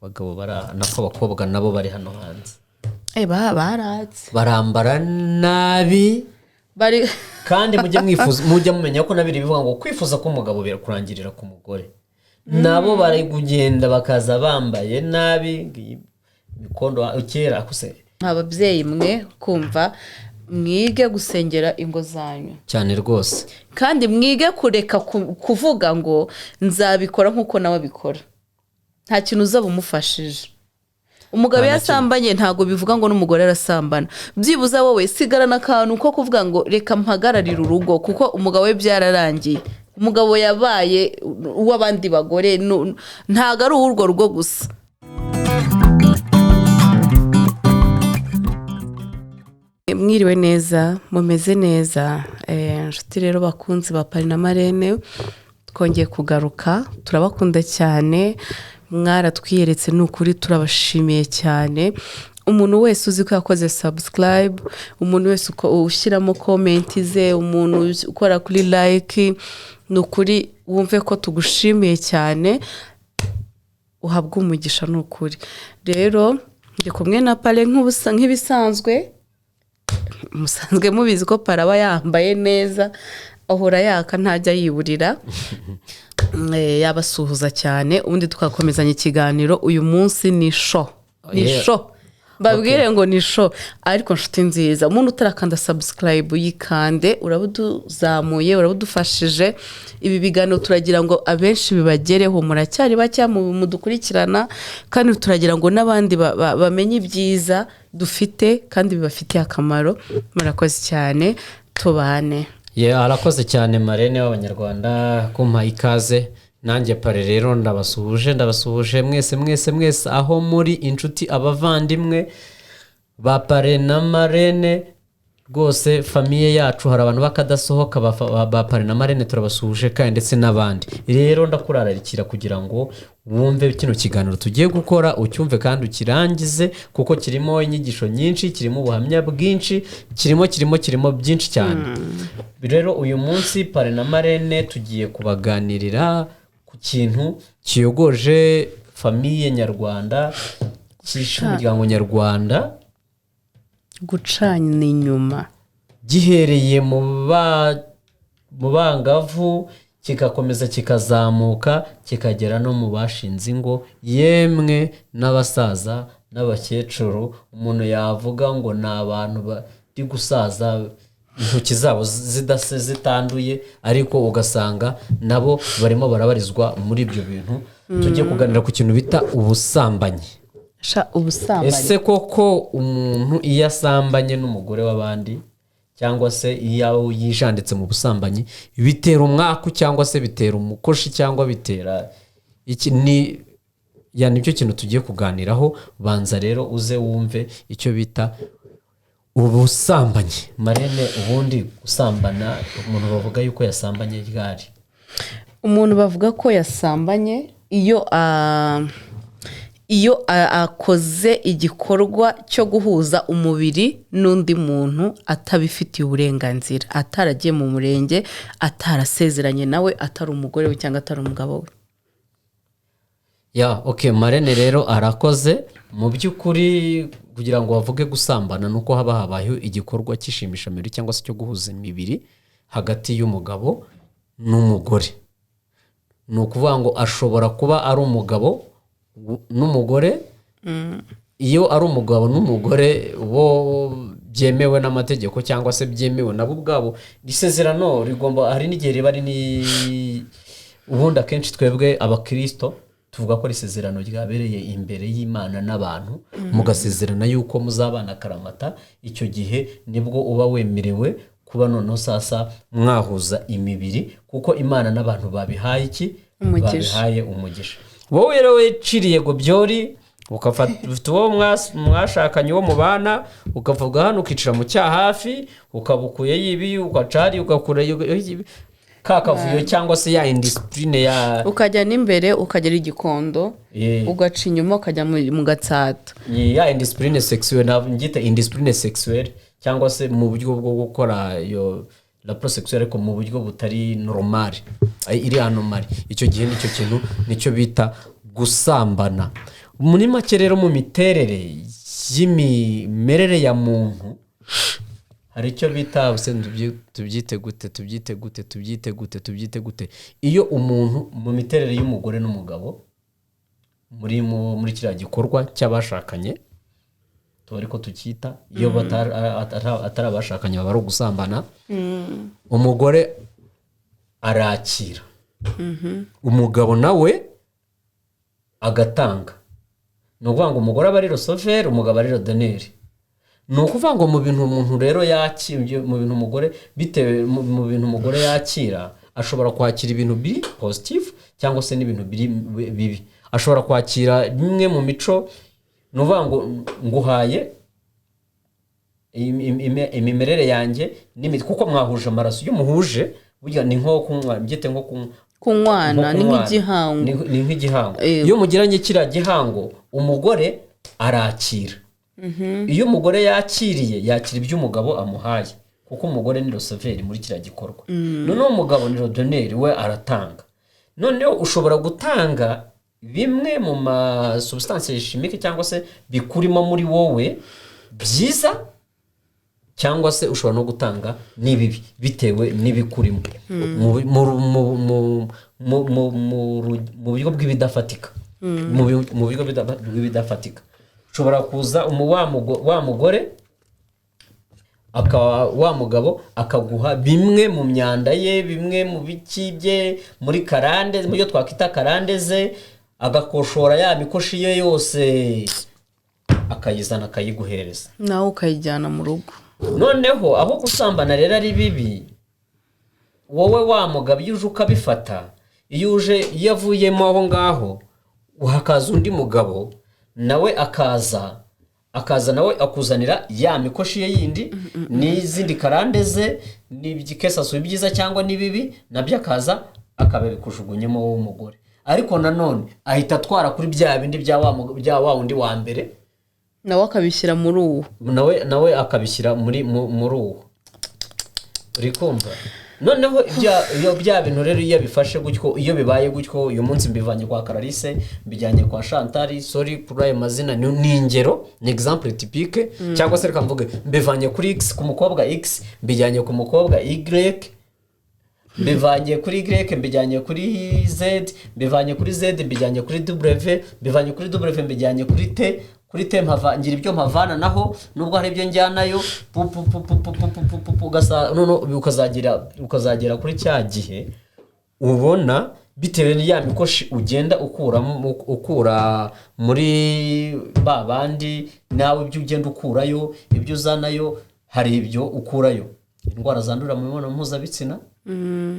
Abagabo bara nako abakobwa nabo bari hano hanze. Baratse. Barambara nabi. Bari. Kandi mujye mwifuza, mujye mumenya ko nabiri bivuga ngo kwifuza ko umugabo birakurangirira ku mugore. Nabo bari kugenda bakaza bambaye nabi, imikondo kera akuse. Ababyeyi mwe kumva, mwige gusengera ingo zanyu. Cyane rwose. Kandi mwige kureka kuvuga ngo nzabikora nk'uko nawe abikora. Nta kintu uzaba umufashije. Umugabo Nta na kimwe. yasambanye ntabwo bivuga ngo n'umugore arasambana. Byibuze wowe sigarana akantu ko kuvuga ngo reka mpagararire urugo, kuko umugabo we byararangiye. Umugabo yabaye uw'abandi bagore, ntabwo ari uw'urwo rugo gusa. Mwiriwe neza, mumeze neza. Inshuti rero bakunzi ba Pari na Marene, twongeye kugaruka, turabakunda cyane, mwaratwiyeretse ni ukuri, turabashimiye cyane. Umuntu wese uzi ko yakoze subscribe, umuntu wese ushyiramo comment ze, umuntu ukora kuri like, ni ukuri wumve ko tugushimiye cyane, uhabwe umugisha ni ukuri. Rero ndi kumwe na Pare nk'ibisanzwe, musanzwe mubizi ko Pare aba yambaye neza, ahora yaka ntajya yiburira. Yabasuhuza cyane, ubundi tugakomezanya ikiganiro. Uyu munsi ni show, ni show. Mbabwire ngo ni show, ariko nshuti nziza, umuntu utarakanda subscribe yikande, urabuduzamuye, urabudufashije. Ibi biganiro turagira ngo abenshi bibagereho, muracyari bake mudukurikirana, kandi turagira ngo n'abandi bamenye ibyiza dufite kandi bibafitiye akamaro. Murakoze cyane, tubane. Arakoze cyane Marene w'Abanyarwanda kumpa ikaze. Nanjye Pare rero ndabasuhuje, ndabasuhuje mwese mwese mwese aho muri, inshuti abavandimwe ba Pare na Marene, rwose famiye yacu hari abantu bakadasohoka ba Pare na Marene, turabasuhuje kandi ndetse n'abandi. Rero ndakurarikira kugira ngo wumve kino kiganiro tugiye gukora, ucyumve kandi ukirangize, kuko kirimo inyigisho nyinshi, kirimo ubuhamya bwinshi, kirimo byinshi cyane. Rero uyu munsi Pare na Marene tugiye kubaganirira ku kintu kiyogoje famiye nyarwanda, cyishe umuryango nyarwanda, gucana inyuma, gihereye mu bangavu kikakomeza kikazamuka kikagera no mu bashinze ingo, yemwe n'abasaza n'abakecuru. Umuntu yavuga ngo ni abantu bari gusaza intoki zabo zidase zitanduye, ariko ugasanga nabo barimo barabarizwa muri ibyo bintu. Tujye kuganira ku kintu bita ubusambanyi. Sha, ubusambanyi. Ese koko umuntu iyo asambanye n'umugore w'abandi, cyangwa se iyo yijanditse mu busambanyi, bitera umwaku cyangwa se bitera umukoshi cyangwa bitera iki? Ni ya nicyo kintu tugiye kuganiraho. Banza rero uze wumve icyo bita ubusambanyi. Marene, ubundi gusambana umuntu bavuga yuko yasambanye ryari? Umuntu bavuga ko yasambanye iyo akoze igikorwa cyo guhuza umubiri n'undi muntu atabifitiye uburenganzira, ataragiye mu murenge, atarasezeranye nawe, atari umugore we cyangwa atari umugabo we. Ya, okay, Marene rero arakoze. Mu by'ukuri kugira ngo bavuge gusambana nuko haba habayeho igikorwa cy'ishimishamibiri cyangwa se cyo guhuza imibiri hagati y'umugabo n'umugore. Ni ukuvuga ngo ashobora kuba ari umugabo n'umugore. Iyo ari umugabo n'umugore bo byemewe n'amategeko cyangwa se byemewe nabo ubwabo, isezerano rigomba, hari n'igihe riba ari ni ubundi akenshi twebwe abakristo tuvuga ko isezerano ryabereye imbere y'Imana n'abantu, mugasezerana yuko muzabana akaramata. Icyo gihe nibwo uba wemerewe kuba noneho sasa mwahuza imibiri, kuko Imana n'abantu babihaye iki? Umugisha. Babihaye umugisha. Wowe rero wiciriye gobyori, ukafata uwo mwashakanye, uwo mubana, ukavuga hano, ukicara mu cyaha hafi, ukabukuye ibi, ugacari, ugakura ibi, ka kavuyo cyangwa se ya indiscipline ya ukajya n'imbere ukagera igikondo, ugaca inyuma ukajya mu gatsata. Ya indiscipline sexuelle, ntabwo ngita indiscipline sexuelle cyangwa se mu buryo bwo gukora iyo rapport sexuelle, ariko mu buryo butari normal, iri anomali. Icyo gihe nicyo kintu nicyo bita gusambana. Muri make rero, mu miterere y'imimerere ya muntu, hari icyo bita, ubuse tubyite gute, tubyite gute, tubyite gute, tubyite gute? Iyo umuntu mu miterere y'umugore n'umugabo muri kiriya gikorwa cy'abashakanye, tuba ariko tucyita, iyo atari abashakanye baba ari ugusambana, umugore arakira, umugabo nawe agatanga. Ni ukuvuga ngo umugore aba ari receveur, umugabo ari donneur. Ni ukuvuga ngo mu bintu umuntu rero yakira, mu bintu umugore, bitewe mu bintu umugore yakira, ashobora kwakira ibintu biri positif cyangwa se n'ibintu biri bibi. Ashobora kwakira bimwe mu mico. Ni ukuvuga ngo nguhaye imimerere yanjye kuko mwahuje amaraso. Iyo muhuje, burya ni nko kunywa, mbyite nko kunywa. Kunywana ni nko kunywana. Nk'igihango. Ni nk'igihango. Yego. Iyo mugiranye kiriya gihango, umugore arakira. Iyo umugore yakiriye, yakira ibyo umugabo amuhaye, kuko umugore ni receveur muri kiriya gikorwa. Noneho umugabo ni donneur, we aratanga. Noneho ushobora gutanga bimwe mu ma substances chimiques cyangwa se bikurimo muri wowe byiza, cyangwa se ushobora no gutanga n'ibibi bitewe n'ibikurimo mu buryo bw'ibidafatika. Mu buryo bw'ibidafatika ushobora kuza wa mugore akaba wa mugabo akaguha bimwe mu myanda ye, bimwe mu biki bye, muri karande, mu byo twakwita karande ze, agakoshora ya mikoshi ye yose, akayizana, akayiguhereza. Nawe ukayijyana mu rugo. Noneho aho gusambana rero ari bibi, wowe wa mugabo, iyo uje ukabifata, iyo uje, iyo avuyemo aho ngaho, hakaza undi mugabo, nawe akaza nawe akuzanira ya mikoshi ye yindi n'izindi karande ze n'ibikesasu, ibyiza cyangwa n'ibibi, nabyo akaza akabikujugunyamo wowe umugore. Ariko nanone ahita atwara kuri bya bindi bya wa wundi wa mbere. Nawe akabishyira muri uwo. Nawe akabishyira muri uwo. Uri kumva? Noneho iyo bya bintu rero, iyo bifashe gutyo, iyo bibaye gutyo, uyu munsi mbivanye kwa Clarisse, mbijyanye kwa Chantal, sorry kuri ayo mazina, ni ingero, ni exemple typique, cyangwa se reka mvuge mbivanye kuri X, ku mukobwa X, mbijyanye ku mukobwa Y, mbivanye kuri Y mbijyanye kuri Z, mbivanye kuri Z mbijyanye kuri W, mbivanye kuri W mbijyanye kuri T, kuri T mpava ngira ibyo mpavana naho, nubwo hari ibyo njyanayo, pu pu pu pu pu pu pu pu pu pu, noneho ukazagera kuri cya gihe ubona, bitewe n'iya mikoshi ugenda ukura muri ba bandi, nawe ibyo ugenda ukurayo, ibyo uzanayo, hari ibyo ukurayo, indwara zandurira mu mibonano mpuzabitsina.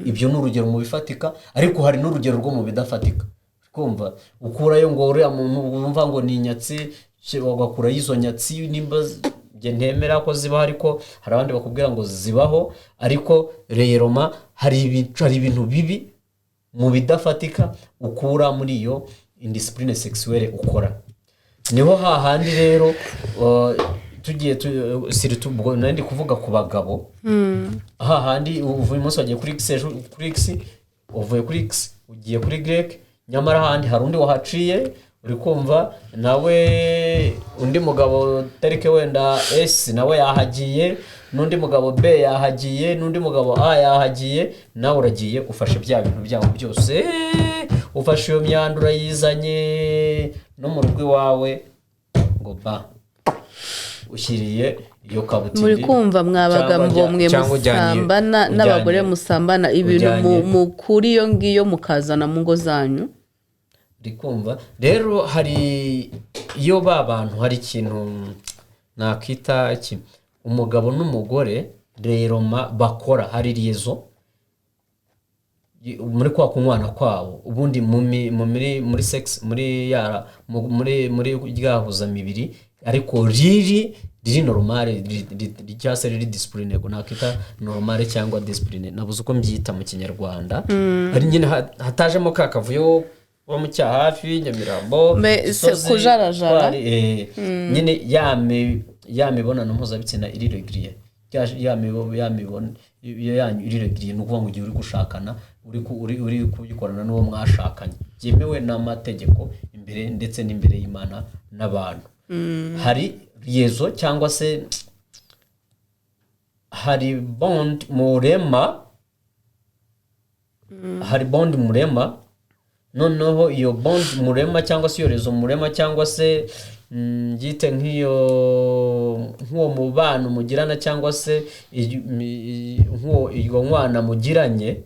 Ibyo ni urugero mu bifatika, ariko hari n'urugero rwo mu bidafatika. Kumva ukurayo ngo uriya muntu wumva ngo ni inyatsi, ugakurayo izo nyatsi, nimba njye ntemera ko zibaho, ariko hari abandi bakubwira ngo zibaho. Ariko reroma hari ibintu bibi mu bidafatika ukura muri iyo indiscipline sexuelle ukora. Niho hahandi rero tugiye surtout ubwo nari ndi kuvuga ku bagabo, hahandi uvuye umunsi wagiye kuri X, ejo kuri X, uvuye kuri X ugiye kuri Y, nyamara ahandi hari undi wahaciye. Uri kumva? Nawe undi mugabo tarike wenda S nawe yahagiye, n'undi mugabo B yahagiye, n'undi mugabo A yahagiye, nawe uragiye, ufashe bya bintu byabo byose, ufashe iyo myanda urayizanye no mu rugo iwawe, ngo ba ushyiriye iyo kabutindi. Muri kumva mwa bagabo mwe cyangwa musambana n'abagore musambana, ibintu mukura iyo ngiyo mukazana mu ngo zanyu. Uri kumva rero, hari iyo ba bantu, hari ikintu nakita iki, umugabo n'umugore reroma bakora, hari liaison muri kwa kunywana kwabo. Ubundi muri sex, muri ya muri ryahuzamibiri, ariko riri normale, cyangwa se riri discipline, ngo nakita normale cyangwa discipline, nabuze uko mbyita mu Kinyarwanda, ari nyine hatajemo ka kavuyo bo mu Cyahafi, Nyamirambo, Se Gisozi, kujarajara. Twari, nyine ya mibonano mpuzabitsina iri régulière, ya mibonano yanyu iri régulière, ni ukuvuga ngo igihe uri gushakana uri kuyikorana n'uwo mwashakanye, byemewe n'amategeko imbere ndetse n'imbere y'Imana n'abantu. Hari liaison cyangwa se hari bond murema, hari bond murema. Noneho iyo bond murema cyangwa se iyo liaison murema cyangwa se byite nk'iyo, nk'uwo mubano mugirana cyangwa se nk'uwo iyo mwana mugiranye,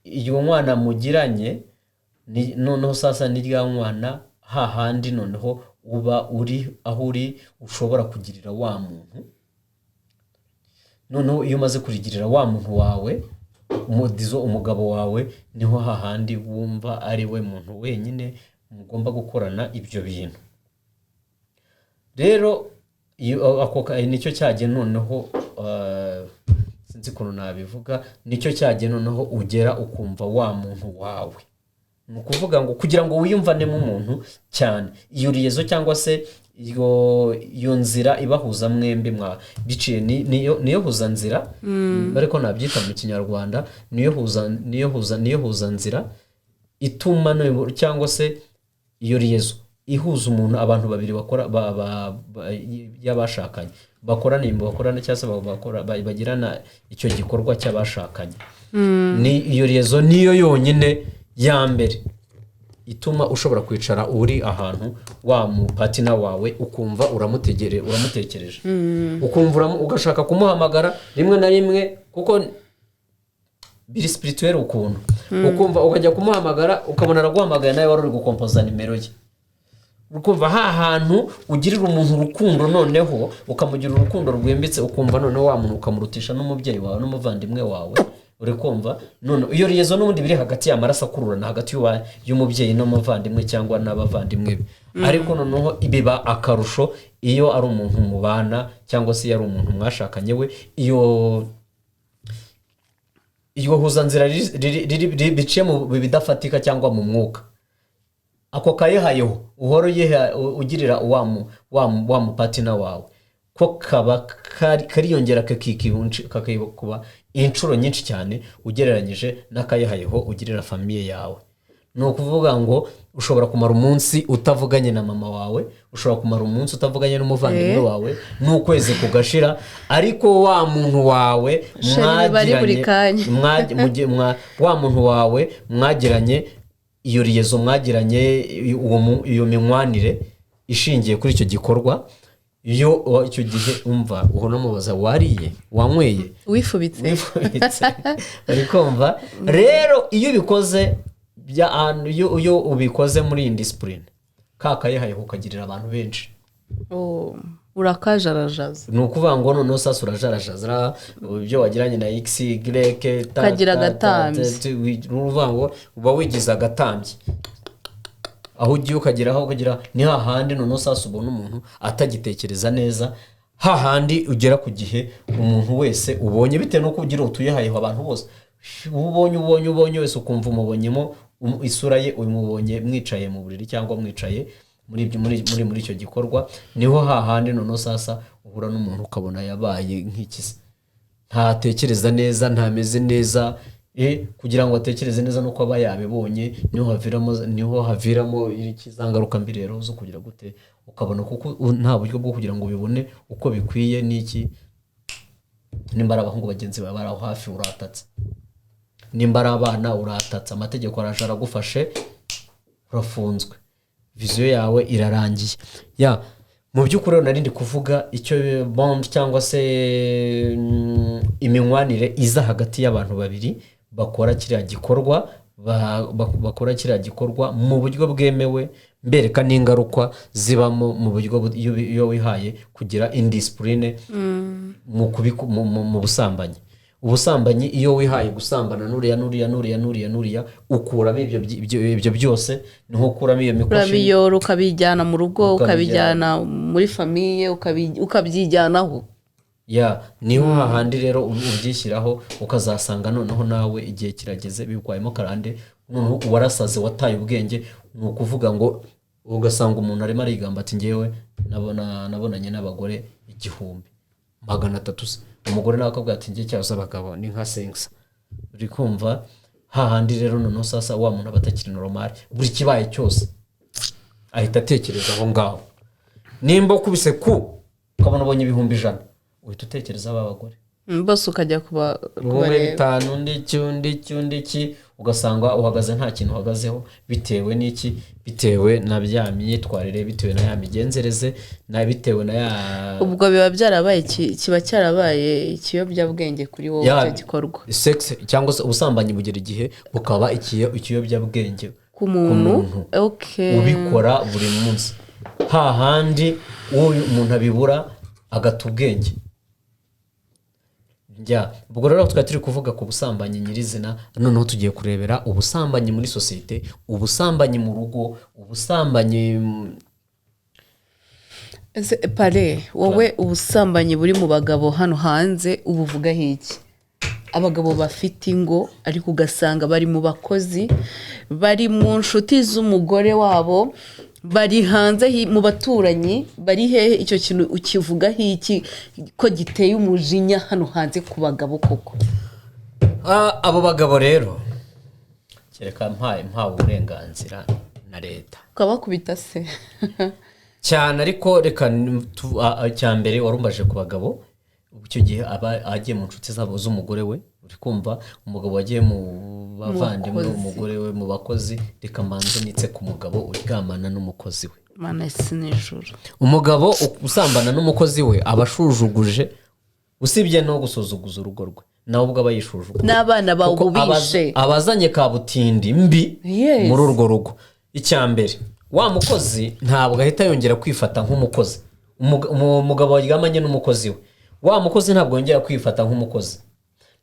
iyo mwana mugiranye noneho sasa ni rya mwana hahandi noneho uba uri aho uri ushobora kugirira wa muntu. Noneho iyo umaze kurigirira wa muntu wawe, umudizo umugabo wawe, niho hahandi wumva ari we muntu wenyine mugomba gukorana ibyo bintu. Rero iyo ako nicyo cyagiye noneho, sinzi ukuntu nabivuga, nicyo cyagiye noneho ugera ukumva wa muntu wawe. Ni ukuvuga ngo kugira ngo wiyumvanemo umuntu cyane, iyo liaison cyangwa se iyo nzira ibahuza mwembi mwa biciye niyo huzanzira, ariko nabyita mu Kinyarwanda niyo huzanzira ituma cyangwa se iyo liaison ihuza umuntu, abantu babiri bakora y'abashakanye bakorana imirimo bakorana cyangwa se bagirana icyo gikorwa cy'abashakanye. Ni iyo liaison niyo yonyine ya mbere ituma ushobora kwicara uri ahantu, wa mupartner wawe ukumva uramutekereje, ukumva ugashaka kumuhamagara rimwe na rimwe, kuko biri spirituel ukuntu, ukumva ukajya kumuhamagara ukabona araguhamagaye nawe wari uri gukompoza nimero ye. Ukumva ha hantu ugirira umuntu urukundo, noneho ukamugira urukundo rwimbitse, ukumva noneho wa muntu ukamurutisha n'umubyeyi wawe n'umuvandimwe wawe. Uri kumva none iyo liaison n'ubundi biri hagati y'amaraso akururana hagati y'umubyeyi n'umuvandimwe cyangwa n'abavandimwe be, ariko noneho biba akarusho iyo ari umuntu mubana cyangwa se iyo ari umuntu mwashakanye we. Iyo huzanzira biciye mu bidafatika cyangwa mu mwuka, ako kayihayeho uhora ugirira wa mupartner wawe, ko kaba kariyongera kakikuba inshuro nyinshi cyane ugereranyije n'akayihayeho ugirira famille yawe. Ni ukuvuga ngo ushobora kumara umunsi utavuganye na mama wawe, ushobora kumara umunsi utavuganye n'umuvandimwe wawe, n'ukwezi kugashira, ariko wa muntu wawe Chéri, biba ari buri kanya. wa muntu wawe mwagiranye iyo liaison, mwagiranye iyo minywanire ishingiye kuri icyo gikorwa, iyo icyo gihe umva uhora umubaza: "Wariye? Wanyweye?" Wifubitse? Wifubitse? Uri kumva rero iyo ubikoze iyo ubikoze muri iyi discipline, ka kayihayeho ukagirira abantu benshi. Oh, urakajarajaza. Ni ukuvuga ngo noneho sasa urajarajaza ibyo wagiranye na x, y, t, Ukagira t, t, agatambyi. T, T, ni ukuvuga ngo uba wigize agatambyi aho ugiye ukagera, aho ukagera ni hahandi noneho sasa ubona umuntu atagitekereza neza, hahandi ugera ku gihe umuntu wese ubonye, bitewe n'uko ugira utuyehayeho abantu bose, uwo ubonye wese ukumva umubonyemo isura ye, umubonye mwicaye mu buriri cyangwa mwicaye muri ibyo- muri muri muri icyo gikorwa. Niho hahandi noneho sasa uhura n'umuntu ukabona yabaye nk'ikisi, ntatekereza neza, ntameze neza. Kugira ngo atekereze neza nuko aba yabibonye, niho haviramo za ngaruka mbi rero zo kugira gute, ukabona kuko nta buryo bwo kugira ngo ubibone uko bikwiye n'iki. Nimba ari abahungu bagenzi bawe bari aho hafi, uratatse. Nimba ari abana, uratatse. Amategeko araje aragufashe, urafunzwe, vision yawe irarangiye. Ya, mu by'ukuri rero nari ndi kuvuga icyo bond cyangwa se iminywanire iza hagati y'abantu babiri bakora kiriya gikorwa, bakora kiriya gikorwa mu buryo bwemewe, mbereka n'ingaruka zibamo mu buryo iyo wihaye kugira indiscipline mu busambanyi. Ubusambanyi, iyo wihaye gusambana n'uriya, n'uriya, n'uriya, n'uriya, n'uriya, ukuramo ibyo byose, niho ukuramo iyo mikoshi. Urabiyora ukabijyana mu rugo. Ukabijyana. Ukabijyana muri famille, ukabyijyanaho. Ya, niho hahandi rero ubyishyiraho, ukazasanga noneho nawe igihe kirageze bikwayemo karande, noneho warasaze, wataye ubwenge. Ni ukuvuga ngo ugasanga umuntu arimo arigamba ati: "Ngewe nabonanye n'abagore 1300." Se umugore nawe akabwira ati: "Njye cyaza abagabo ni nka sengisa." Uri kumva? Hahandi rero noneho sasa wa muntu aba atakiri normal, buri kibaye cyose ahita atekereza aho ngaho. Nimba ukubise ku ukabona ubonye 100,000, uhita utekereza aba bagore. Bose ukajya Wowe kubareba. Bitanu, undi iki, undi iki, undi iki, ugasanga uhagaze nta kintu uhagazeho. Bitewe n'iki? Bitewe na bya myitwarire, bitewe na ya migenzereze, na bitewe na ya Ubwo biba byarabaye kiba cyarabaye ikiyobyabwenge kuri wowe icyo gikorwa. Sex cyangwa se ubusambanyi bugera igihe bukaba ikiyobyabwenge ku muntu, okay. Ubikora buri munsi, hahandi uyu umuntu abibura agata ubwenge. Njya ubwo rero twari turi kuvuga ku busambanyi nyirizina, noneho tugiye kurebera ubusambanyi muri sosiyete, ubusambanyi mu rugo, ubusambanyi Ese pare, wowe ubusambanyi buri mu bagabo hano hanze ubuvugaho iki? Abagabo bafite ingo ariko ugasanga bari mu bakozi, bari mu nshuti z'umugore wabo, bari hanze mu baturanyi, bari hehe? Icyo kintu ukivugaho iki, ko giteye umujinya hano hanze ku bagabo koko? Ah, abo bagabo rero, kereka mpawe uburenganzira na leta. Ukabakubita se? Cyane, ariko reka icya mbere warumbaje ku bagabo, icyo gihe aba agiye mu nshuti zabo z'umugore we. Uri kumva umugabo wagiye mu bavandimwe bakozi. Umugore we, mu bakozi. Reka mbanze nitse ku mugabo uryamana n'umukozi we. Mana, si nijoro. Umugabo usambana n'umukozi we aba ashujuguje, usibye no gusuzuguza urugo rwe, nawe ubwo aba yishujuguje. N'abana bawe Kuko ubishe. Abazanye kabutindi mbi muri urwo rugo. Icya mbere, wa mukozi ntabwo ahita yongera kwifata nk'umukozi. Umugabo waryamanye n'umukozi we, wa mukozi ntabwo yongera kwifata nk'umukozi.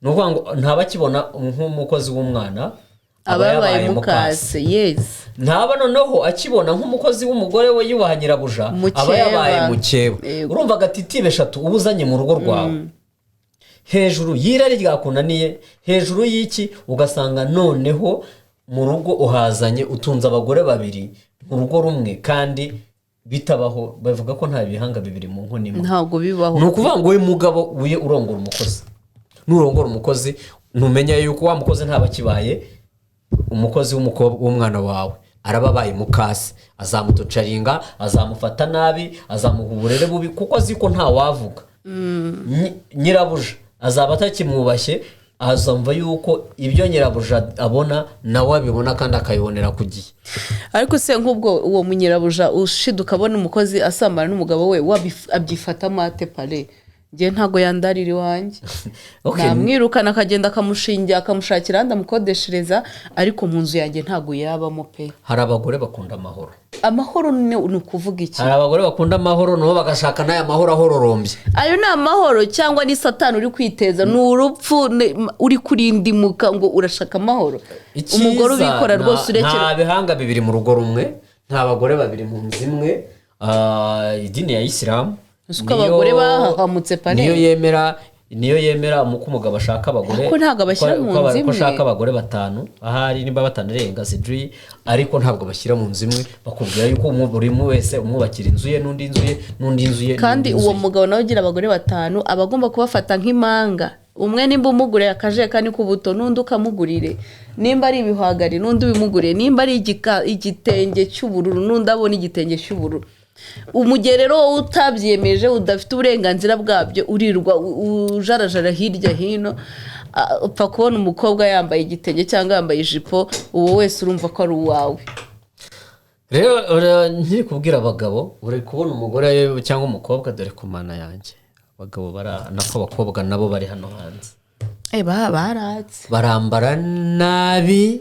Ni ukuvuga ngo ntaba akibona nk'umukozi w'umwana, aba aba yabaye yabaye mukase. Mukase, yes. Ntaba noneho akibona nk'umukozi w'umugore we yubaha nyirabuja, aba Mukeba. yabaye mukeba. Urumva agatitibe eshatu uba uzanye mu rugo rwawe, hejuru y'irari ryakunaniye, hejuru y'iki, ugasanga noneho mu rugo uhazanye, utunze abagore babiri mu rugo rumwe, kandi bitabaho. Bavuga ko nta bihanga bibiri mu nkono imwe. Ntabwo bibaho. Ni ukuvuga ngo we mugabo uye urongora umukozi, nurongora umukozi, ntumenya yuko wa mukozi ntaba akibaye umukozi w'umukobwa w'umwana wawe, araba abaye mukase. Azamutocaringa, azamufata nabi, azamuha uburere bubi, kuko azi ko ntawavuga. Nyirabuja azaba atakimwubashye, azumva yuko ibyo nyirabuja abona nawe abibona kandi akabibonera ku gihe. Ariko se nk'ubwo uwo munyirabuja ushiduka abona umukozi asambana n'umugabo we, abyifatamo ate pare? Njye ntabwo yandarira iwanjye. Namwirukana akagenda, akamushingira, akamushakira ahandi amukodeshereza, ariko mu nzu yanjye ntabwo yabamo pe. Hari abagore bakunda amahoro. Amahoro ni ukuvuga iki? Hari abagore bakunda amahoro, nabo bagashaka n'aya mahoro ahororombye. Ayo ni amahoro cyangwa ni satani uri kwiteza? Ni urupfu uri kurindimuka ngo urashaka amahoro. Icyiza, Umugore ubikora rwose urekera nta bihanga bibiri mu rugo rumwe, nta bagore babiri mu nzu imwe. Idini ya Isilamu Uzi ko abagore bahahamutse pane. niyo yemera uko umugabo ashaka abagore. Ariko ntabwo abashyira mu nzu Ko imwe. ashaka abagore batanu, ahari nimba batanarenga sidri, ariko ntabwo bashyira mu nzu imwe. Bakubwira yuko buri umwe wese umwubakira inzu ye, n'undi inzu ye, n'undi inzu ye, Kandi n'undi inzu uwo ye. mugabo nawe ugira abagore batanu aba agomba kubafata nk'impanga. Umwe nimba umuguriye akajerekani k'ubuto, n'undi ukamugurire. Nimba ari ibihwagari, n'undi ubimuguriye. Nimba ari igitenge cy'ubururu, n'undi abona igitenge cy'ubururu. Umugihe rero wowe utabyiyemeje, udafite uburenganzira bwabyo, urirwa ujarajara hirya hino, upfa kubona umukobwa yambaye igitenge cyangwa yambaye ijipo, uwo wese urumva ko ari uwawe. Rero nkiri kubwira abagabo, uri kubona umugore cyangwa umukobwa, dore ku mana yanjye, abagabo bari aha, nako abakobwa nabo bari hano hanze Baratse. barambara nabi.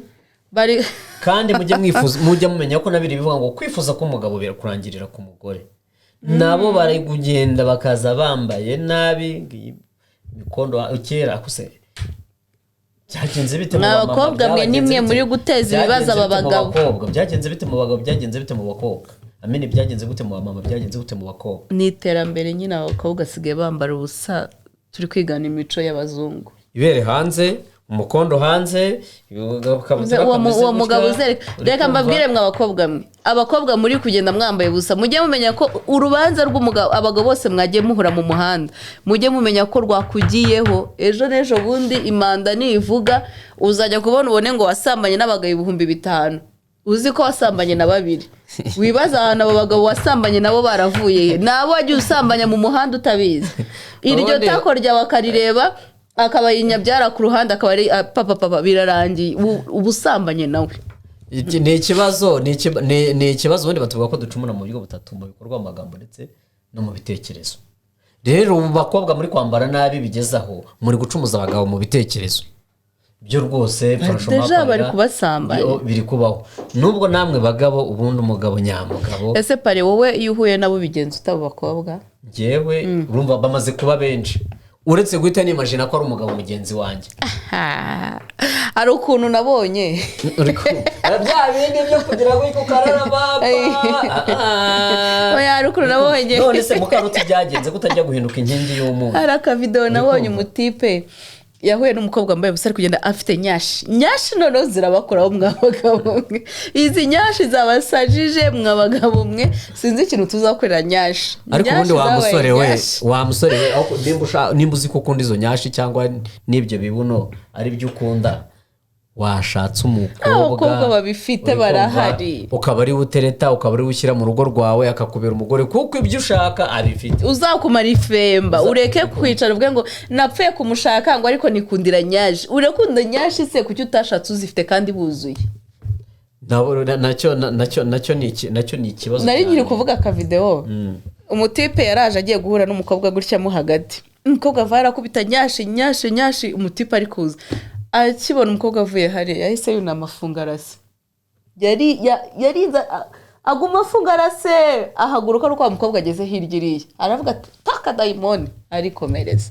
Bari Kandi mujye mwifuza, mujye mumenya ko nabiri bivuga ngo kwifuza k'umugabo birakurangirira ku mugore. Nabo bari kugenda bakaza bambaye nabi, ngiyi mikondo kera akuse. Byagenze bite mu Mwa bamama? bakobwa mwe, Byagenze nimwe bite? muri guteza ibibazo Byagenze aba bite mu bagabo. bakobwa? Byagenze bite mu bagabo? Byagenze bite mu bakobwa? Amini, byagenze gute mu bamama? Byagenze gute mu bakobwa? Ni iterambere nyine, abakobwa basigaye bambara ubusa, turi kwigana imico y'abazungu. Ibere hanze, umukondo hanze, ikabutura Uwo kameze uwo mugabo gutya, uzereka uri reka kumva? mbabwire mwe abakobwa mwe. Abakobwa muri kugenda mwambaye ubusa, mujye mumenya ko urubanza rw'umugabo, abagabo bose mwagiye muhura mu muhanda, mujye mumenya ko rwakugiyeho ejo n'ejo bundi. Imanda nivuga, uzajya kubona ubone ngo wasambanye n'abagabo 5000, uzi ko wasambanye na babiri. Wibaza ahantu abo bagabo wasambanye nabo baravuye he? Ni abo wagiye usambanya mu muhanda utabizi. Iryo tako ryawe akarireba, akaba yinyabyara ku ruhande, akaba ari ah, papa papa, birarangiye. Uba usambanye nawe. Iki ni ikibazo, ni ikibazo. Ubundi batuvuga ko ducumura mu buryo butatu: mu bikorwa, mu magambo ndetse no mu bitekerezo. Rero ubu bakobwa muri kwambara nabi bigeze aho, muri gucumuza abagabo mu bitekerezo. Byo rwose franchement, Déjà bari parira, kubasambanya. Biri kubaho. Nubwo namwe bagabo, ubundi umugabo nyamugabo. Ese pare, wowe iyo uhuye nabo bigenza ute, abo bakobwa? Njyewe urumva bamaze kuba benshi, uretse guhita nimajina ko ari umugabo mugenzi wanjye. Ha, hari ukuntu nabonye. Uri kumva? Bya bindi byo kugira ngo ukararama. Oya, hari ukuntu nabonye. None se mukaruti byagenze ko utajya guhinduka inkingi y'umunyu? Hari akavidewo nabonye. Kumva? Umutipe yahuye n'umukobwa wambaye ubusa, ari kugenda afite nyashi. Nyashi noneho zirabakoraho, mwa bagabo mwe. Izi nyashi zabasajije, mwa bagabo mwe. Sinzi ikintu tuzakorera nyashi. Ariko ubundi Nyashi wa zabaye musore we, nyashi. wa musore we, aho nimba uzi ko ukunda izo nyashi cyangwa n'ibyo bibuno ari byo ukunda, washatse umukobwa. Abakobwa babifite Uri kumva? barahari. Ukaba ari we utereta, ukaba ari we ushyira mu rugo rwawe, akakubera umugore, kuko ibyo ushaka abifite. Uzakumara ifemba, ureke kwicara uvuge ngo napfuye kumushaka, ngo ariko nikundira nyashi. Urakunda nyashi se kuki utashatse uzifite kandi buzuye? Nacyo ni ikibazo Nari nkiri cyane. kuvuga akavidewo. Umutipe yaraje agiye guhura n'umukobwa gutya mo hagati, umukobwa ava arakubita nyashi, nyashi, nyashi. Umutipe ari kuza, akibona umukobwa avuye hariya, yahise yunama afunga arase. Yari yarinze aguma afunga arase, ahaguruka ari uko wa mukobwa ageze hirya iriya, aravuga ati taka dayimoni, arikomereza.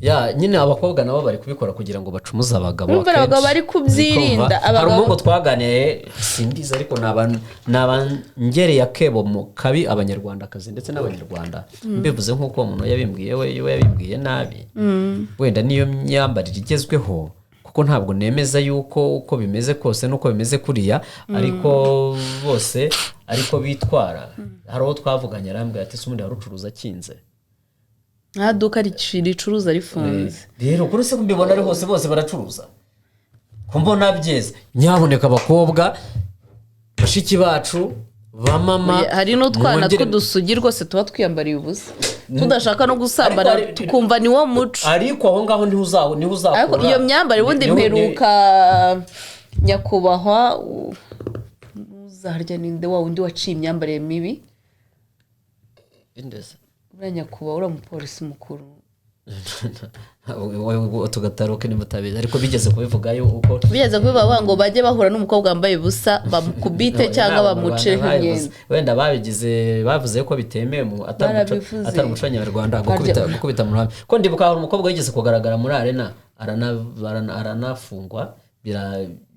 Ya nyine abakobwa nabo bari kubikora kugira ngo bacumuze abagabo. Urumva Akenshi. abagabo bari kubyirinda, Uri kumva? Hari umuhungu twaganiye, simbizi, ariko ni abangereye akebo mu kabi Abanyarwandakazi ndetse n'Abanyarwanda. Mbivuze nk'uko uwo muntu yabimbwiye, we yabimbwiye nabi. Wenda niyo myambarire igezweho, kuko ntabwo nemeza yuko uko bimeze kose n'uko bimeze kuriya ariko bose ariko bitwara. Hari uwo twavuganye arambwira ati: "Se ubundi warucuruza akinze?" Nta duka ricuruza rifunze. Rero kuri se mbibona ari hose, bose baracuruza, ko mbona byiza. Nyaboneka abakobwa, bashiki bacu, ba mama, Hari n'utwana tw'udusugi rwose tuba twiyambariye ubusa, tudashaka no gusambana, Ariko tukumva ni wo muco. Ariko aho ngaho niho uzakura. Ariko iyo myambarire ubundi mperuka nyakubahwa uzarya ninde, wa wundi waciye imyambarire mibi? Indeze. Uriya nyakubahwa, uriya mupolisi mukuru. Tugataruke nimba utabizi, ariko bigeze kubivugayo uko. Bigeze kubivuga bavuga ngo bajye bahura n'umukobwa wambaye ubusa bamukubite cyangwa Ntabwo mu bamuce Rwanda babivuze. imyenda. Wenda babigize, bavuze ko bitemewe mu atari umuco. Barabivuze. Atari umuco nyarwanda gukubita mu ruhame. Ko ndibuka hari umukobwa wigeze kugaragara muri arena, aranafungwa,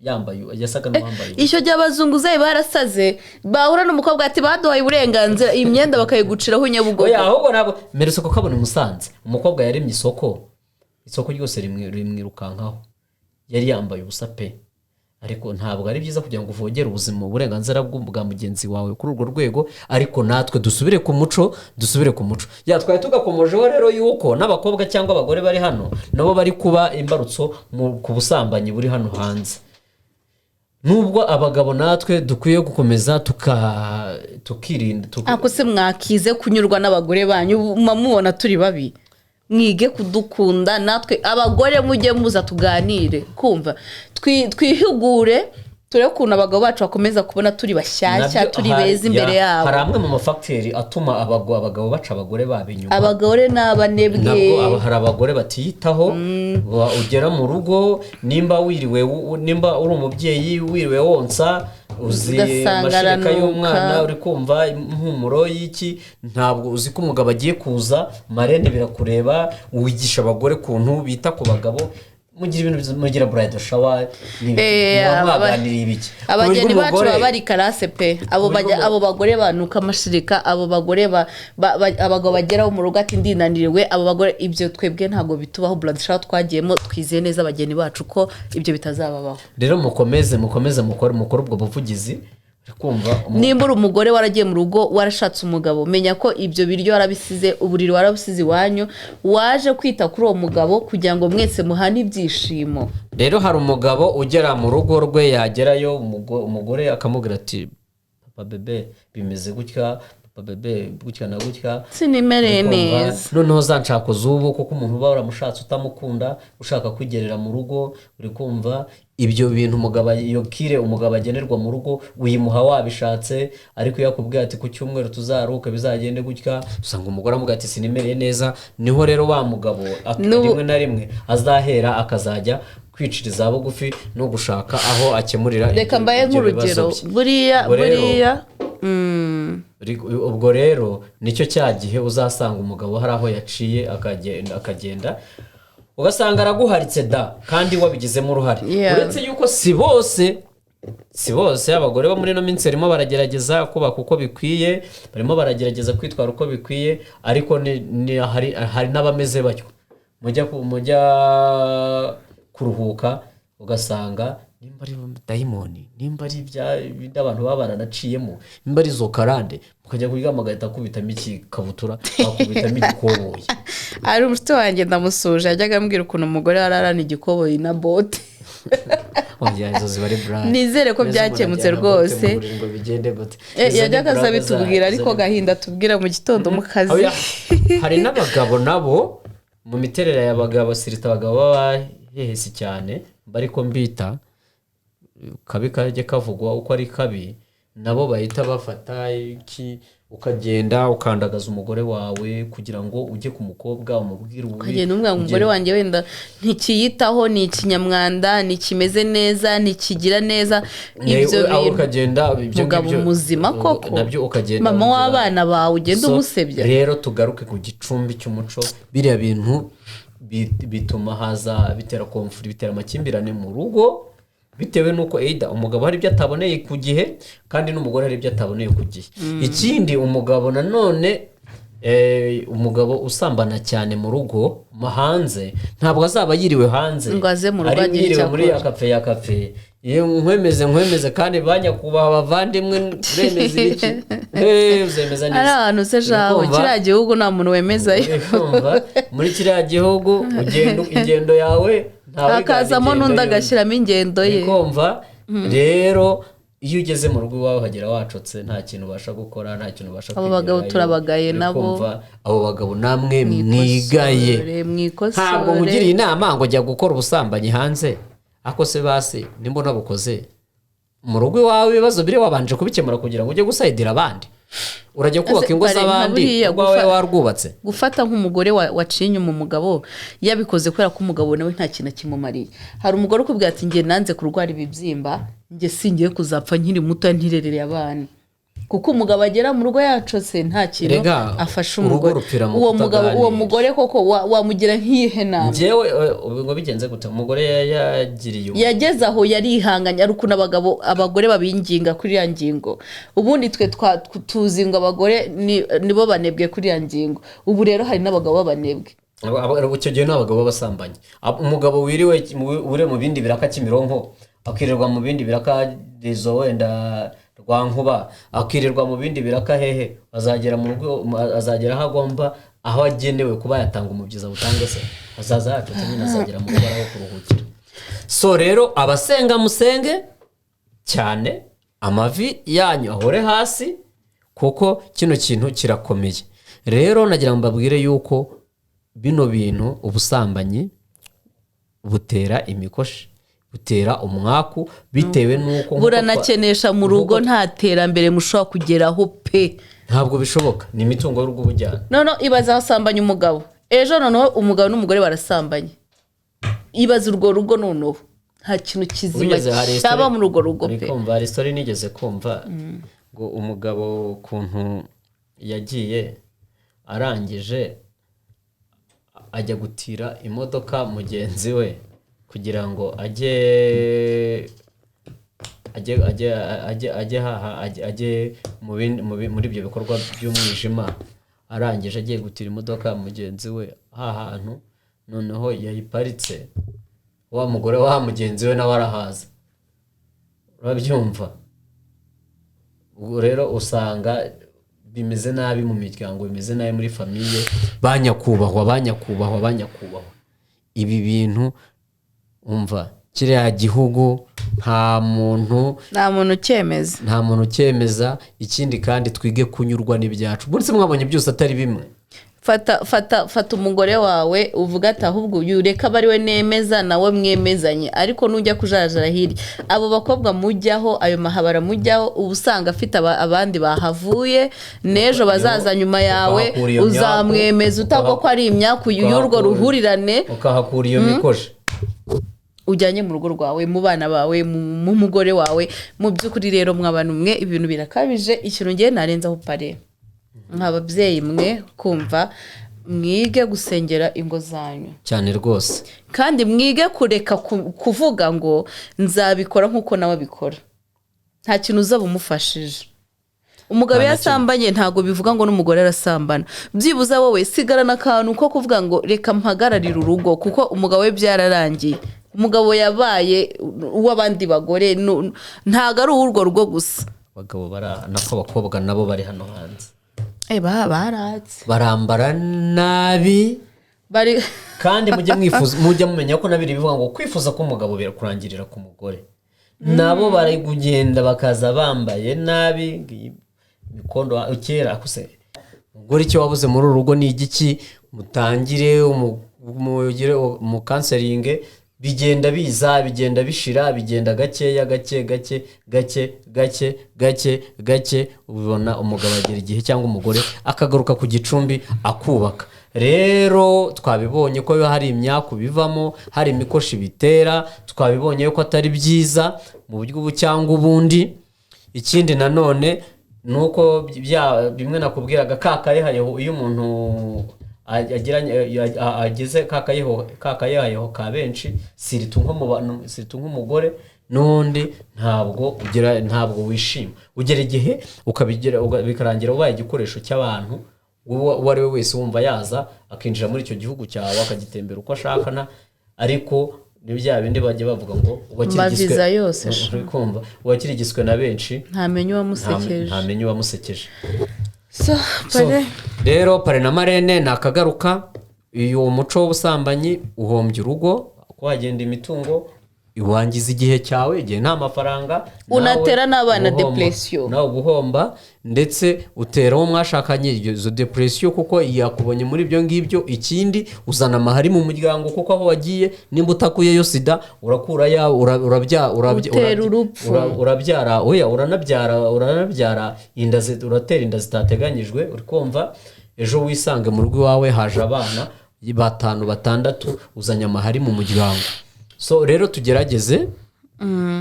yambaye, yasaga n'uwambaye ubusa. Icyo gihe abazunguzayi barasaze, bahura n'umukobwa ati baduhaye uburenganzira, iyi myenda bakayiguciraho Nyabugogo. Oya, ahubwo ntabwo mperutse kukabona i Musanze. Umukobwa yaremye isoko, isoko ryose rimwirukankaho, yari yambaye ubusa pe. Ariko ntabwo ari byiza kugira ngo uvogere ubuzima, uburenganzira bwa mugenzi wawe kuri urwo rwego. Ariko natwe dusubire ku muco, dusubire ku muco. Ya twari tugakomojeho rero yuko n'abakobwa cyangwa abagore bari hano nabo bari kuba imbarutso ku busambanyi buri hano hanze, nubwo abagabo natwe dukwiye gukomeza tukirinda Ako se mwakize kunyurwa n'abagore banyu? Muba mubona turi babi? Mwige kudukunda natwe abagore, mujye muza tuganire, kumva twihugure, turebe ukuntu abagabo bacu bakomeza kubona turi bashyashya, Nabyo turi beza imbere yabo. Hari amwe mu mafacteurs atuma abagabo baca abagore babo inyuma. Abagore ni abanebwe. Nabwo hari abagore batiyitaho. Ugera mu rugo, nimba wiriwe nimba uri umubyeyi wiriwe wonsa, uzi Ugasanga amashereka aranuka. y'umwana, uri kumva impumuro y'iki, ntabwo uzi ko umugabo agiye kuza. Marene birakureba, wigisha abagore ukuntu bita ku bagabo, mugira ibintu mugira bridal shower n'ibiki. Muba mwaganiriye ibiki? Ku buryo Abageni bacu baba bari classe pe. Abo Ku buryo bajya, abo bagore banuka amashereka, abo bagore abagabo bageraho mu rugo ati ndinaniriwe, abo bagore ibyo twebwe ntabwo bitubaho. Bridal shower twagiyemo, twizeye neza abageni bacu ko ibyo bitazababaho. Rero mukomeze mukore ubwo buvugizi. Uri kumva Nimba uri umugore waragiye mu rugo, warashatse umugabo, menya ko ibyo biryo warabisize, uburiri warabusize iwanyu, waje kwita kuri uwo mugabo kugira ngo mwese muhane ibyishimo. Rero hari umugabo ugera mu rugo rwe, yagerayo umugore akamubwira ati: "Papa bébé, bimeze gutya, papa bébé, gutya na gutya." Sinimereye Uri kumva? neza. Noneho za nshako z'ubu, kuko umuntu uba waramushatse utamukunda, ushaka kwigerera mu rugo, uri kumva ibyo bintu umugabo, iyo kire umugabo agenerwa mu rugo uyimuha wabishatse. Ariko iyo akubwiye ati: "Ku cyumweru tuzaruhuke, bizagende gutya," usanga umugore amubwira ati: "Sinimereye neza." Niho rero wa mugabo rimwe na rimwe azahera akazajya kwiciriza bugufi no gushaka aho akemurira Reka mbaye ibyo bibazo nk'urugero bye. Buriya Ubwo rero- buriya Ubwo rero nicyo cya gihe uzasanga umugabo hari aho yaciye akagenda, ugasanga araguharitse da, kandi wabigizemo uruhare. Uretse yuko si bose, abagore bo muri ino minsi barimo baragerageza kubaka uko bikwiye, barimo baragerageza kwitwara uko bikwiye, ariko hari n'abameze batyo. Mujya kuruhuka ugasanga nimba ari dayimoni, nimba ari ibya bindi abantu baba baranaciyemo, nimba ari izo karande, mukajya kuryama agahita akubitamo ikikabutura, akubitamo igikoboyi. Hari umushuti wanjye, ndamusuhuje, yajyaga ambwira ukuntu umugore ararana igikoboyi na bote. Oya, izo ziba ari burage. Nizere ko Mbese byakemutse umuntu ajyana bote rwose. mu buriri ngo bigende gute? Izo ni Yajyaga aza burage bitubwira, ariko izo ni- gahinda tubwira mu gitondo mu kazi. Oya, hari n'abagabo nabo mu miterere y'abagabo, surtout abagabo b'abahehesi cyane, bariko mbita kabi kajye kavugwa uko ari kabi, nabo bahita bafata iki, ukagenda ukandagaza umugore wawe kugira ngo ujye ku mukobwa umubwire ububi. Ukagenda umubwira ngo umugore wanjye wenda ntikiyitaho, ni ikinyamwanda, ntikimeze neza, ntikigira neza ibyo Aho bintu. Ukagenda ibyo Mugabo ngibyo, muzima koko. Nabyo ukagenda Mama ugira- w'abana bawe ugenda So, umusebya. Rero tugaruke ku gicumbi cy'umuco. Biriya bintu bituma haza, bitera conflit, bitera amakimbirane mu rugo, bitewe n'uko either umugabo hari ibyo ataboneye ku gihe, kandi n'umugore hari ibyo ataboneye ku gihe. Ikindi, umugabo nanone, umugabo usambana cyane mu rugo, hanze ntabwo azaba yiriwe hanze Ngo aze mu rugo ari agire yiriwe icyo muri akora. ya kafe ya kafe. Iyo nkwemeze, nkwemeze, kandi ba nyakubahwa bavandimwe, uremeza ibiki? Uzemeza Ari neza. ahantu se jaho? Uri kumva? Kiriya gihugu nta muntu wemezayo. Uri kumva? Muri kiriya gihugu ugenda ingendo yawe, ntawigana Hakazamo ingendo n'undi y'undi. agashyiramo ingendo ye. Uri kumva? Rero iyo ugeze mu rugo iwawe uhagera wacotse, nta kintu ubasha gukora, nta kintu ubasha Abo bagabo kwigerayo. turabagaye Uri nabo. kumva? Abo bagabo namwe mwigaye. Mwikosore, mwikosore. Ntabwo nkugiriye inama ngo jya gukora ubusambanyi hanze, ako se basi nimba unabukoze mu rugo iwawe, ibibazo biri wabanje kubikemura kugira ngo ujye gusayidira abandi. Urajya kubaka Ese ingo bare, nka z'abandi, buriya urwawe warwubatse. Gufata nk'umugore waciye inyuma umugabo, yabikoze kubera ko umugabo nawe nta kintu akimumariye. Hari umugore ukubwira ati: "Njye nanze kurwara ibibyimba, njye singiye kuzapfa nkiri muto ntirerere abana," kuko umugabo agera mu rugo yacotse, nta kintu Erega, afasha urugo umugore. rupfira mu Uwo mugabo, uwo kutaganira. mugore koko wamugira nk'iyihe nama? Njyewe ubu ngo bigenze gute? Umugore yagiriye Yageze aho yarihanganye, ari ukuntu abagabo, abagore babinginga kuri iriya ngingo. Ubundi twe tuzi ngo abagore nibo banebwe kuri iriya ngingo. Ubu rero hari n'abagabo b'abanebwe. Icyo gihe ni abagabo b'abasambanyi. Umugabo wiriwe mu bindi biraka Kimironko, akirirwa mu bindi biraka rezo wenda rwa Nkuba, akirirwa mu bindi biraka hehe, azagera mu rugo, azagera aho agomba, aho agenewe kuba yatanga umubyizi awutange se? Azaza yacotse nyine, azagera mu rugo aho kuruhukira. So rero abasenga musenge cyane, amavi yanyu ahore hasi, kuko kino kintu kirakomeye. Rero nagira ngo mbabwire yuko bino bintu, ubusambanyi butera imikoshi, butera umwaku, bitewe n'uko nk'uko Buranakenesha mu rugo, nta terambere mushobora kugeraho pe. Ntabwo bishoboka, ni imitungo y'urugo uba ujyana. Noneho ibaze asambanya umugabo ejo, noneho umugabo n'umugore barasambanye, ibaze urwo rugo. Noneho nta kintu kizima Wigeze hari cyaba muri urwo rugo uri pe. kumva, hari story nigeze kumva ngo umugabo ukuntu yagiye arangije ajya gutira imodoka mugenzi we kugira ngo ajye haha, ajye mu bindi- mu bi- muri ibyo bikorwa by'umwijima. Arangije agiye gutira imodoka mugenzi we hantu, noneho yayiparitse, wa mugore wa mugenzi we nawe arahaza, urabyumva? Ubwo rero usanga bimeze nabi mu miryango, bimeze nabi muri famille. Ba nyakubahwa, ba nyakubahwa, ba nyakubahwa, ibi bintu, umva, kiriya gihugu nta muntu Nta muntu ucyemeza. Nta muntu ucyemeza. Ikindi kandi, twige kunyurwa n'ibyacu. Ubundi se mwabonye byose atari bimwe? Fata, fata, fata umugore wawe, uvuga ati: "Ahubwo uyu reka abe ari we nemeza, nawe mwemezanye." Ariko nujya kujarajara hirya, abo bakobwa mujyaho, ayo mahabara mujyaho, uba usanga afite abandi bahavuye n'ejo bazaza nyuma yawe. Ukahakura iyo myaku, Uzamwemeza utabwo ko ari imyaku y'urwo ruhurirane. Ukahakura iyo mikoje. Ujyanye mu rugo rwawe, mu bana bawe, mu mugore wawe. Mu by'ukuri rero, mw'abantu mwe, ibintu birakabije. Ikintu ngiye narenzaho pare, nk'ababyeyi mwe, kumva mwige gusengera ingo zanyu. Cyane rwose. Kandi mwige kureka kuvuga ngo nzabikora nk'uko nawe abikora. Nta kintu uzaba umufashije. Umugabo Nta iyo na kimwe. asambanye, ntabwo bivuga ngo n'umugore arasambana. Byibuze wowe sigarana akantu ko kuvuga ngo reka mpagararire urugo, kuko umugabo we byararangiye. Umugabo yabaye uw'abandi bagore, ntabwo ari uw'urwo rugo gusa. Abagabo bari aha, nako abakobwa nabo bari hano hanze Baratse. barambara nabi. Bari Kandi mujye mwifuza, mujye mumenya ko nabiri bivuga ngo kwifuza ko umugabo birakurangirira ku mugore. Nabo bari kugenda bakaza bambaye nabi, ngiyi imikondo kera akuse. Umugore, icyo wabuze muri uru rugo ni igiki? Mutangire mugire mu counseling. Bigenda biza, bigenda bishira, bigenda gakeya, gake gake gake gake gake gake. Ubona umugabo agera igihe, cyangwa umugore akagaruka ku gicumbi, akubaka. Rero twabibonye ko hari imyaku bivamo, hari imikoshi bitera. Twabibonye ko atari byiza mu buryo ubu cyangwa ubundi. Ikindi nanone ni uko bimwe nakubwiraga, ka kayehayeho, iyo umuntu ageze ka kayehayeho ka benshi, surtout nko mu bantu, surtout nk'umugore n'undi, ntabwo ugira, ntabwo wishima. Ugera igihe ukabigira, bikarangira ubaye igikoresho cy'abantu. Uwo ari we wese wumva yaza akinjira muri icyo gihugu cyawe, akagitembera uko ashaka na ariko ni bya bindi bajya bavuga ngo uwakirigiswe Maviza yose sha. Uri kumva, uwakirigiswe na benshi Ntamenya uwamusekeje. Ntamenye uwamusekeje. So, So, pare. rero parrain na marraine ni akagaruka. Uyu muco w'ubusambanyi uhombya urugo, ko wagenda imitungo, iwangiza igihe cyawe, igihe nta mafaranga nawe. Unatera n'abana uba uhomba. depression. Nawe uba uhomba, ndetse utera uwo mwashakanye izo depression kuko yakubonye muri ibyo ngibyo. Ikindi, uzana amahari mu muryango, kuko aho wagiye nimba utakuyeyo sida, urakura ya Utera urupfu. Urabyara, oya, uranabyara inda uratera inda zitateganyijwe. Uri kumva, ejo wisange mu rugo iwawe haje abana batanu, batandatu, uzanye amahari mu muryango. So rero tugerageze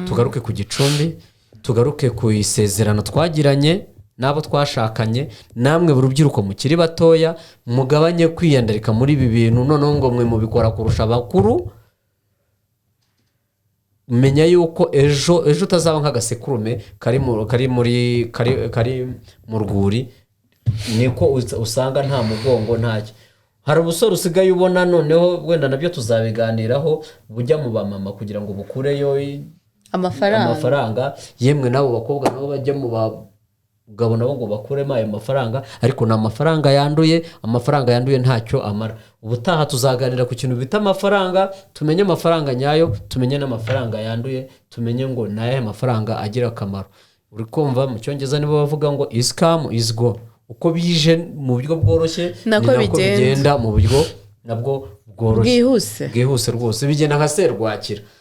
tugaruke ku gicumbi, tugaruke ku isezerano twagiranye n'abo twashakanye. Namwe rubyiruko mukiri batoya, mugabanye kwiyandarika muri ibi bintu. Noneho ngo mwe mubikora kurusha abakuru. Menya yuko ejo ejo utazaba nk'agasekurume kari muri kari kari mu rwuri, niko usanga nta mugongo, ntacyo. Hari ubusore usigaye ubona noneho, wenda nabyo tuzabiganiraho, bujya mu bamama kugira ngo bukureyo Amafaranga. amafaranga. Yemwe n'abo bakobwa nabo bajya mu bagabo nabo ngo bakuremo ayo mafaranga, ariko ni amafaranga yanduye. Amafaranga yanduye ntacyo amara. Ubutaha tuzaganira ku kintu bita amafaranga, tumenye amafaranga nyayo, tumenye n'amafaranga yanduye, tumenye ngo ni ayahe mafaranga agira akamaro. Uri kumva, mu Cyongereza nibo bavuga ngo "Is come, is go". Uko bije mu buryo bworoshye, Nako ni nako bigenda. bigenda mu buryo nabwo bworoshye. Bwihuse. Bwihuse rwose, bigenda nka serwakira.